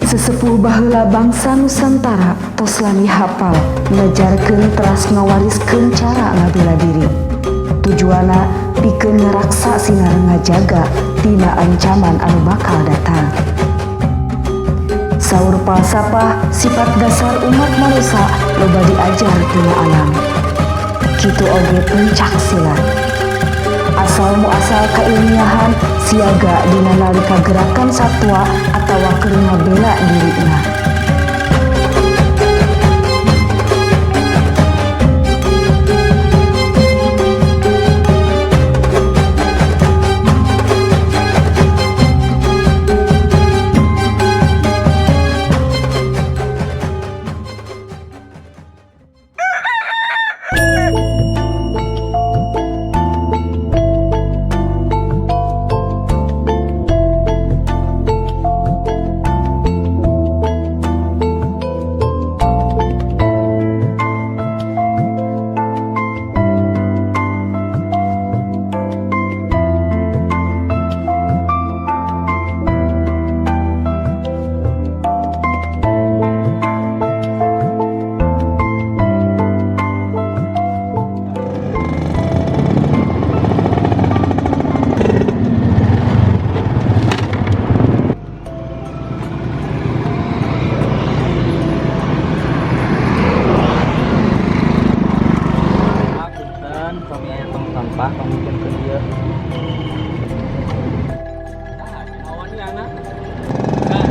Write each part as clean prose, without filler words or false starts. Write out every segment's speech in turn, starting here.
Sesepuh baheula bangsa Nusantara tos lami hafal ngajarkeun teras ngawariskeun cara ngabela diri. Tujuanna pikeun ngaraksa sinar ngajaga tina ancaman anu bakal datang. Saur falsafah sifat dasar umat manusia loba diajar tina alam. Kitu oge pencak silat. Asal muasal kailmiahan siaga dina nalika gerakan satwa atawa keur ngabela dirina. Punten, kami aya tong sampah pamungkin ke dieu. Nah, awannya anak. Nah.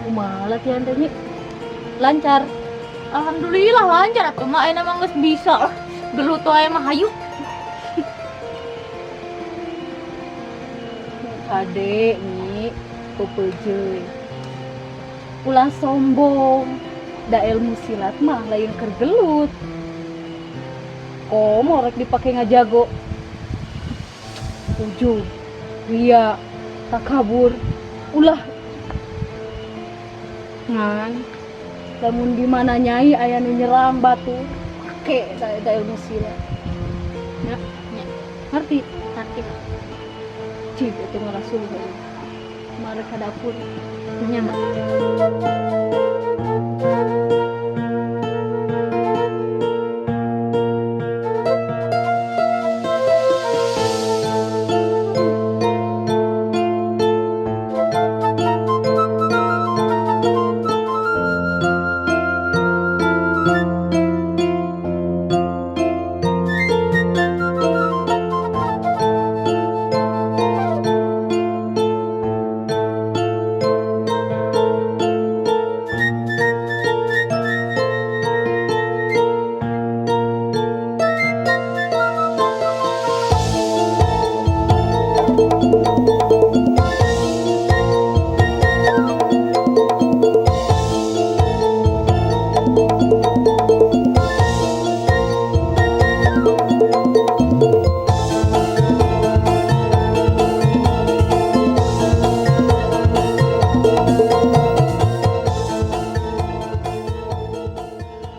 Kumaha latihan teh, Nyi? Lancar? Alhamdulillah lancar atuh mah, ayeuna mah geus bisa lah. Gelut wae mah hayu. Kade, Nyi, pepeje. Ulah sombong. Da ilmu silat mah lain keur gelut. Komo rek dipake ngajago. Ujub, ria, takabur, ulah. Ngan lamun di mana nyai aya nu nyerang batu, pake eta ilmu silat. Ya, Ya. ngerti? Ngerti, Mak. Cik itu ngerasul mari ka dapur. Nya, Mak.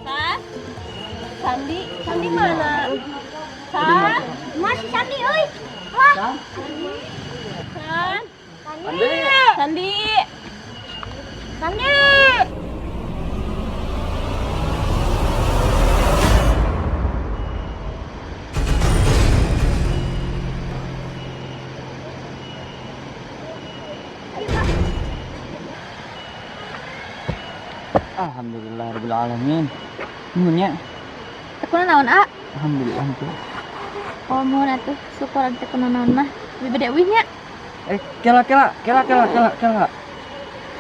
San? Sandi, Sandi mana? San? Masih Sandi euy. Wah. San? Sandi. Sandi. Sandi. Alhamdulillah rabbil alamin. Nuhun nya. Teu naon, A? Alhamdulillah tuh. Oh, muhun atuh, syukur teu naon mah. Abi bade uih nya. Eh, kela kela kela kela kela kela.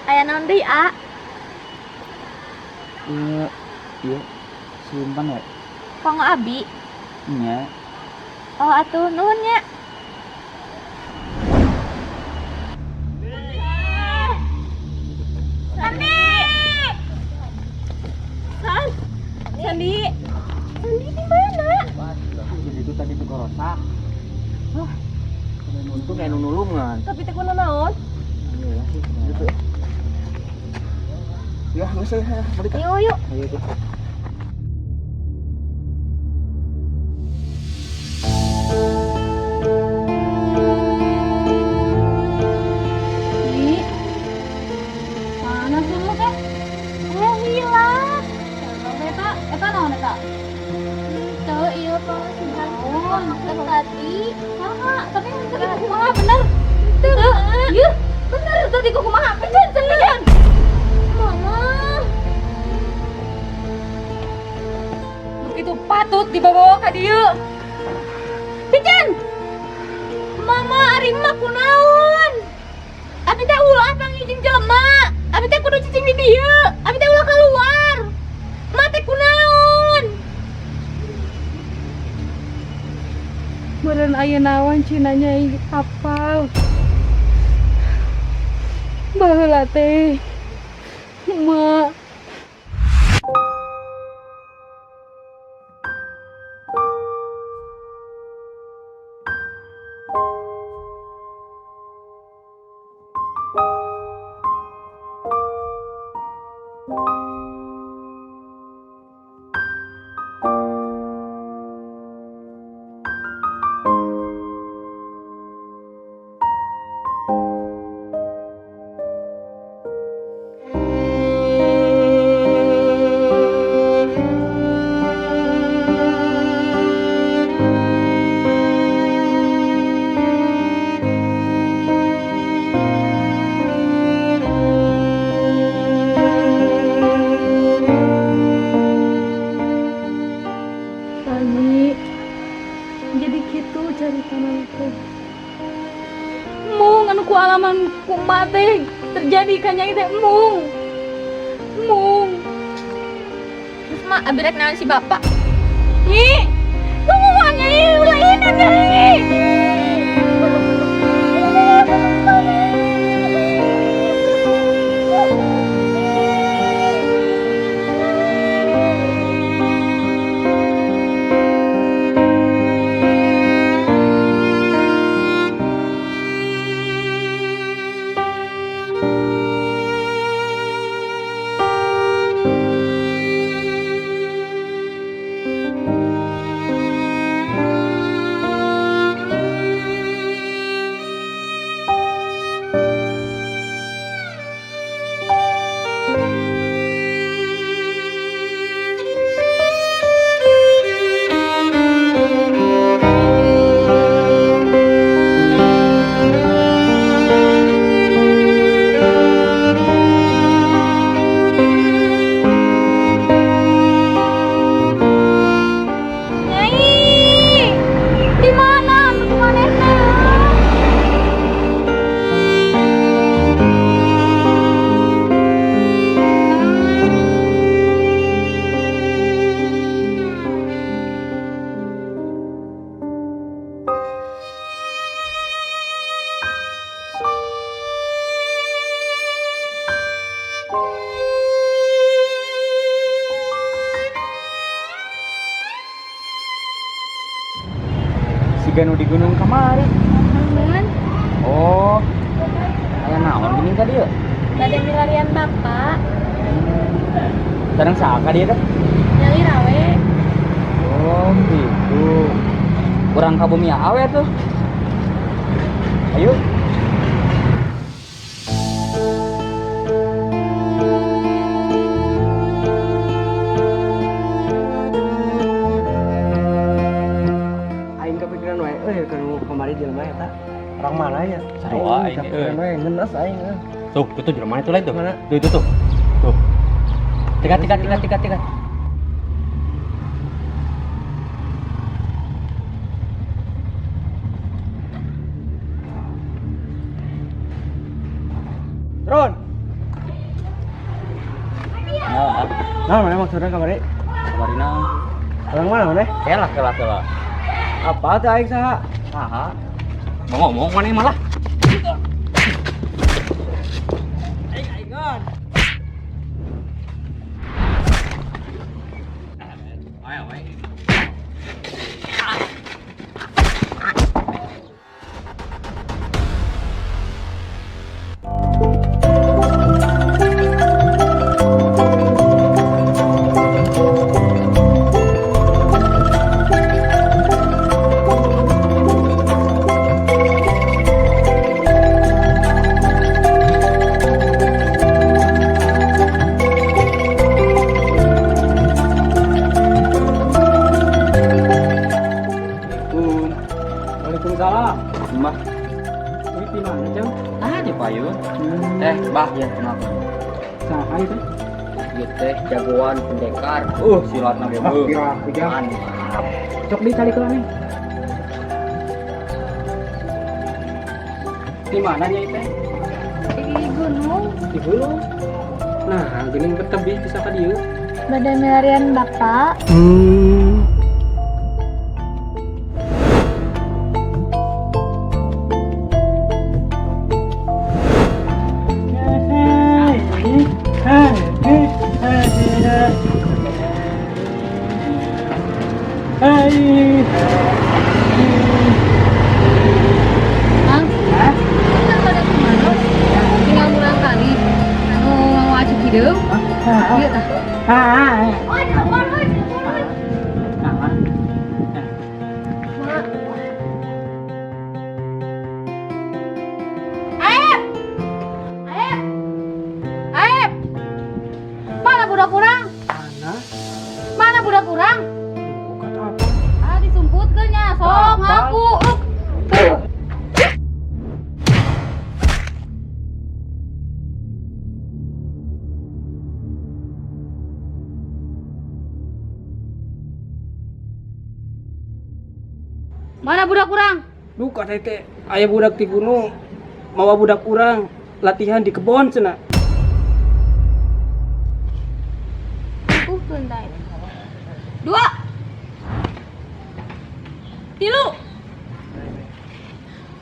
Aya naon deui, A? Iya, iya. Simpan we. Kanggo abi? Nya. Oh, atuh nuhun nya. Sandi! San! Sandi! Sandi di mana? Di situ tadi tuh rosak. Oh. Untung aya nu nulungan. Tapi teh kunaon? Alhamdulillah sih. Gitu. Ya, geus ya, balik. Yuk, yuk. Ayo tuh. Nyi. Mana sih lu teh? Eh, hilang. Eta, eta naon eta? Tuh, iya Pak, si Naon? Kan tadi. Saha? Tapi tadi kumaha bener? Teu. Ieu bener tadi kumaha? Pijan, pijan. Mama. Begitu patut dibawa ka dieu. Pijan. Mama, ari mah kunaon? Abi teh ulah panggil jeung jelema. Abi teh kudu cicing di dieu. Abi teh ulah keluar. Ma teh kunaon? Meureun aya naon cina nyai apal. Baheula teh. Emak. Tani, jadi kitu carita teh. Mung anu ku alaman ku emak teh terjadi ka nyai teh mung. Mung. Terus mah abi rek naon si bapak? Nyi, tunggu mah nyai ulah ini nyai. Nyai, di mana anu manehna? Siga nu di gunung kamari. Aman. Oh. Aya naon geuning ka dieu? Bade milarian bapak. Sareng saha ka dieu teh? Nyalira we. Oh, gitu. Urang ka bumi awe tuh. Ayo. Aing kepikiran wae euy keur kamari jelema eta. Orang mana ya? Sarua aing, kepikiran wae ngenes aing euy. Tuh, itu jelema itu lain tuh. Mana? Tuh itu tuh. Tuh. Tiga tiga tiga tiga tiga. Turun. Nah, Nah, mana maksudnya kamari? kamarina. Orang mana mana? Kela kela kela. Apa teh aing saha? Saha? Mau ngomong mana malah? Aing aingan. Ayo, ayo. mah. Ini di mana, Jang? Ah, di payun. Eh, bah ya kenapa? Saha itu? Ieu teh jagoan pendekar. Silatna ge Ah, beuh. piraku, Jang. Mantap. Cok dicari ke nih. Di mana nyai teh? Di gunung. Di gunung. Nah, geuning betebih bisa ka dieu. Badan milarian bapak. Mang, kan pada kumaha? Tinggal murang kali. Anu mau acu hideung. Ieu tah. Oh, cirebon, euy, Cirebon, euy. Nah, Aep! Aep! Aep! Mana budak urang? Mana? Mana budak urang? Bukan apa? Ah, disumputkeun nya, sok Apa? ngaku. Mana budak urang? Duka teh teh aya budak ti gunung mawa budak urang latihan di kebon cenah. Tah. Dua. Tilu.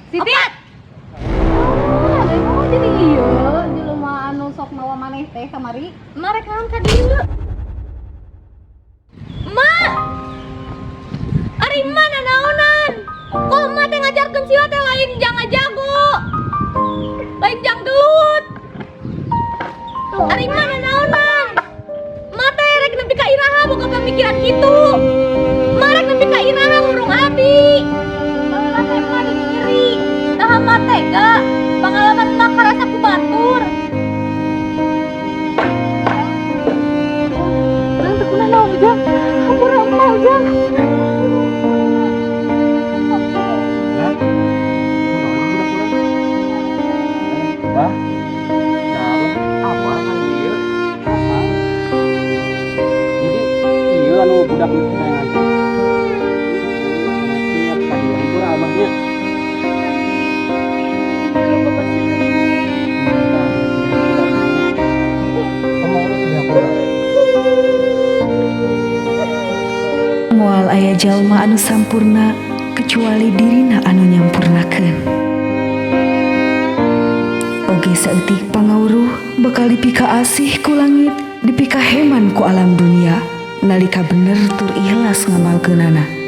Siti. Opat. Ah, oh, jadi ieu jelema anu sok mawa maneh teh kamari. Emak rek naon ka dieu? Emak. Ari emak nanaonan? Kok emak teh ngajarkeun silat teh lain jang ngajago. Lain jang gelut. Ari emak nanaonan? Emak teh rek nepi ka iraha boga pamikiran kitu. Emak rek nepi ka iraha ngurung abdi. Baheula teh emak jadi nyeri. Tah emak tega. Pangalaman emak karasa ku batur. Urang teu kunaon Ujang. Hampura emak Ujang. Hah? Kunaon budak urang? Bah. Nah, apa kan ieu? Apa? Jadi ieu anu budak nu kita teh. Siap ka dieu hampura abahnya. Kamu urus di hampura. Moal aya jalma anu sampurna kecuali dirina anu nyampurnakeun. Oge saeutik pangawruh bakal dipikaasih ku langit, dipikaheman ku alam dunia, nalika bener tur ikhlas ngamalkeunana.